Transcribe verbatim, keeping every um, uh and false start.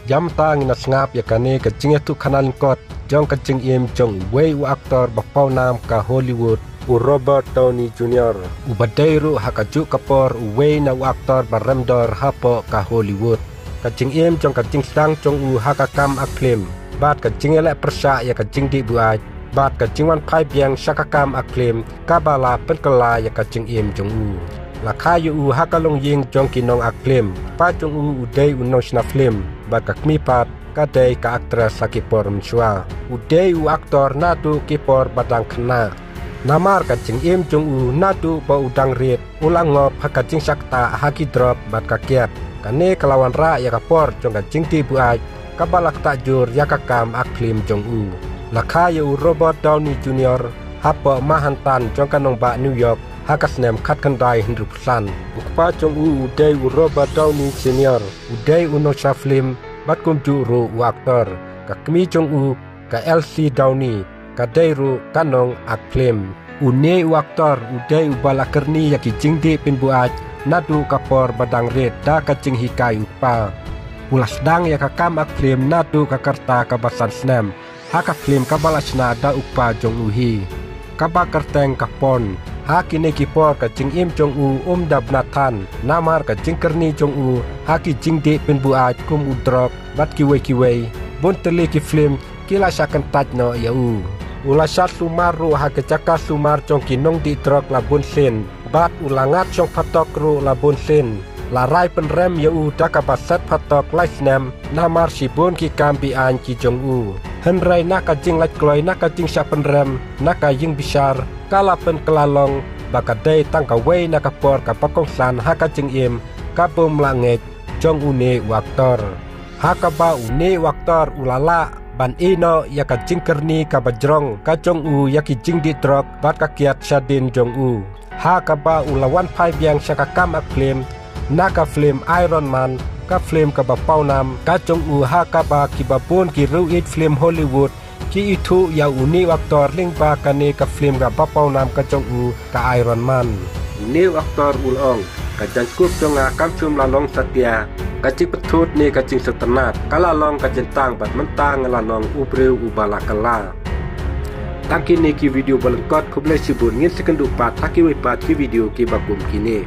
Ïa mynta ngin ïa sngap ïa kane ka jingïathuhkhana lyngkot jong ka jingim jong uwei u aktor ba pawnam ka Hollywood, u Robert Downey Junior, uba dei ruh ha kajuh ka por uwei na u aktor ba rem dor hapoh ka Hollywood. Ka jingim jong ka jingsdang jong u ha ka kam act film bad ka jingïaleh pyrshah ïa ka jingdih buaid bad ka jingwan phai biang sha ka kam act film kaba la pynkylla ïa ka jingim jong u. La kha ïa u ha ka longïing jong ki nong act film. Kpa jong u u dei u nongshna film bad ka kmie pat ka dei ka actress ha ki por mynshuwa. U dei u aktor naduh ki por ba dang khynnah. Namar ka jingim jong u naduh ba u dang rit, u la ngop ha ka jingshah ktah ha ki drok bad ka kiad. Kane ka la wanrah ïa ka por jong ka jingdih buaid kaba la ktah jur ïa ka kam act film jong u. La kha ïa u Robert Downey Junior hapoh Manhattan jong ka nongbah New York ha ka snem khatkhyndai hynriewphew san. U kpa jong u u dei u Robert Downey Senior, u dei u nongshna film bad kumjuh ruh u aktor. Ka kmie jong u, ka Elsie Downey, ka dei ruh ka nong act film. Une u aktor u dei uba la kyrni ïa ki jingdih pynbuaid naduh ka por ba dang rit da ka jinghikai u kpa. U la sdang ïa ka kam act film naduh ka rta kaba san snem ha ka film kaba la shna da u kpa jong u hi, kaba kyrteng ka Pawn. Ha kine ki por ka jingim jong u um da bna than namar ka jingkyrni jong u ha ki jingdih pynbuaid kum u drok bad kiwei kiwei. Bun tylli ki film ki la shah kyntait noh ïa u. U la shah sumar ruh ha ka jaka sumar jong ki nongdih drok la bun sien bad u la ngat shong phatok ruh la bun sien. La rai pynrem ïa u da kaba set phatok lai snem namar shibun ki kam be-aiñ ki jong u. Hynrei na ka jinglait kloi, na ka jingshah pynrem, na ka ïing bishar, ka la pynkylla long ba ka dei tang kawei na ka por kaba kongsan ha ka jingim ka bym lah ngeit jong une u aktor. Ha kaba une u aktor u la lah ban ïeh noh ïa ka jingkyrni kaba jrong ka jong u ïa ki jingdih drok bad ka kiad shadien jong u. Ha kaba u la wan phai biang sha ka kam act film, na ka film Iron Man, ka film kaba pawnam ka jong u, ha kaba kiba bun ki riewieid film Hollywood ki ithuh ïa une u aktor lyngba kane ka film kaba pawnam ka jong u, ka Iron Man. Une u aktor u la ong, ka jaiñkup jong nga kam shym la long satia, ka jingpynthut ne ka jingsngewtynnat, ka la long ka jingtang bad mynta nga la long u briew uba la kylla. Tang kine ki video ba lyngkot, khublei shibun, ngin sa ïakynduh pat ha kiwei pat ki video kiba kum kine.